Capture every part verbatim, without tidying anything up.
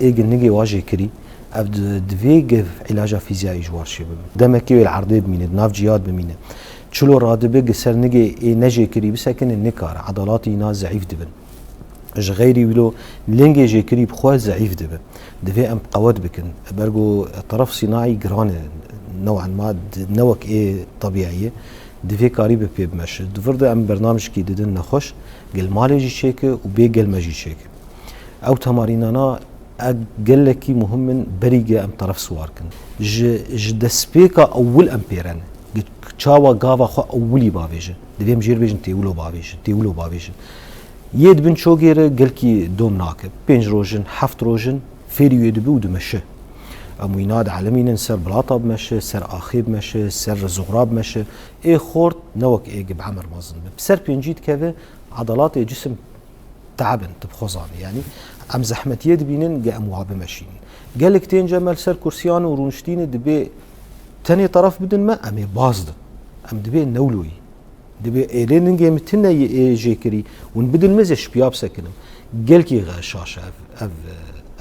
Ê gi nigê wa jêkirî, ev di, divê gi îlaca fîzyayî ji war çê bibe. Demekê wê li erdê bimîne, di nav ciyad bimîne. Çilo radibe gi ser nigê ê nejêkirî bisekine, nikare. Edalatî îna zeîf dibin. Ji xeyrî wilo lingê jêkirî bi xwe zeîf dibe. Divê em qewet bikin. Ber ku teref sînaî giran e. New'an ma di, ne wek ê tebîî ye. Divê karî bi pê bimeşe. Di vir de em bernamijkî didin nexweş. Gel malê jî çêke û bê gel me jî çêke. Ew temarînana e gelekî muhim in, berî ge em teref siwar kin. Ji, ji destpêka ewil em pê re ne. Gi-, çawa gava xwe ewilî bavêje. Divê em jê re bêjin têwilo bavêje, têwilo bavêje. Yê di bin çogê re gelkî dom nake. Pênc roj in, heft roj in, fêrî wê dibe û dimeşe. Em wîna dielimînin ser Bilata bimeşe, ser Axê bimeşe, ser Rizoxra bimeşe. Ê xort ne wek ê gi bi emir mezin be. Bi ser pêncî dikeve, edalatê cisim te'eb in, tu bi xwe zanî. Yanî em zehmetiyê dibînin, ge em wa bimeşînin. Gelek tên cem me li ser kursiyan û rûniştînê dibê tenê teref bidin me, em ê baz din. Em dibê newloyî. Dibê êlê ningê min tune yê ê jêkirî, hûn bidin min ez ê ji piya bisekinim. Gelkî xe-, şaş e ev, ev,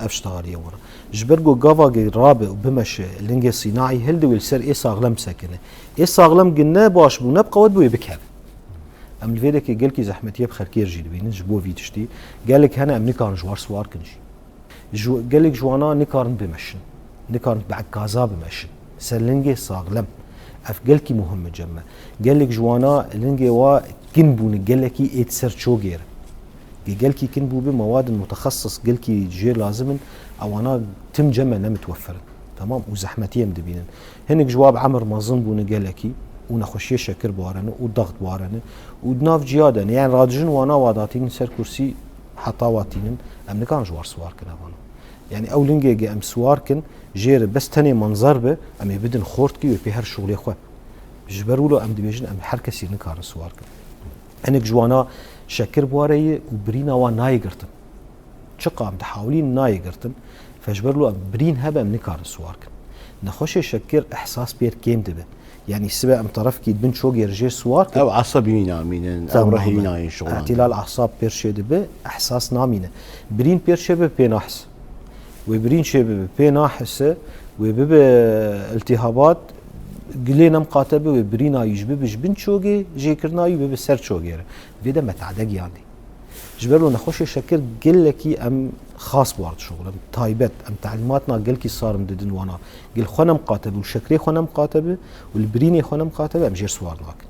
ev ştexaliyê wana. Ji ber ku gava ge rabe û bimeşe, lingê sînaî hilde wê li ser ê saxlem bisekine. Ê saxlem gi ne baş bû, ne bi qewet bû, ê bikeve. Em li vê dekê gelkî zehmetiyê bi xelkê re jî dibînin ji bo vî tiştî. Gelek hene em nikarin ji war siwar kin jî. Ji, gelek ji wana nikarin bimeşin. Nikarin bi ekaza bimeşin. Ser lingê saxlem. Ev gelkî muhim e cem me. Gelek ji wana lingê wa kin bûne, gelekî ê di ser çogê re. Ge gelkî kin bûbe, mewadin mutexesis gelkî jê lazim in, ewana tim cem me ne mitwefer in. Tamam? Û zehmetiyê em dibînin. Hinek ji wa bi emir mezin bûne gelekî û nexweşiyê şekir biwarene û daxt biwarene û di nav ciya de ne. Yanî radijin wana wa datînin ser kursî heta wa tînin, em nikarin ji war siwar kin evana. Yanî ew lingê ge em siwar kin, jê re bes tenê manzer be, em ê bidin xortkî wê pê her şuxlê xwe. Ji ber wilo em dibêjin, em her kesî nikarin siwar kin. Hinek ji wana şekir biware ye û birîna wan nayê girtin. Çiqa em dihawilîn nayê girtin. Fe ji ber wilo em birîn hebe em nikarin siwar kin. Nexweşê şekir ehsas pêr kêm dibe. Yanî sibe em terefkî di bin çogê re jê siwar kin. Ew esabî wî namînin, ew Tamam. rehî nayên şixulan. Îhtîlal asab pêr çê dibe, ehsas namîne. Birîn pêr çê be pê nahis. Wê birîn çê bibe pê nahise, wê bibe iltîhabat, gilê nemqate be, wê birîna wî ji bibe ji bin çogê, jêkirina wî bibe ser çogê re. Vê de me tade giyandî. Ji ber wilo nexweşê şekir gelekî em xas bi wan dişuxulin. Taybet, em telîmatna gelkî sarim didin wana. Gel xwe nemqate be û şekirê xwe nemqate be û li birînê xwe nemqate be, em jê siwar nakin.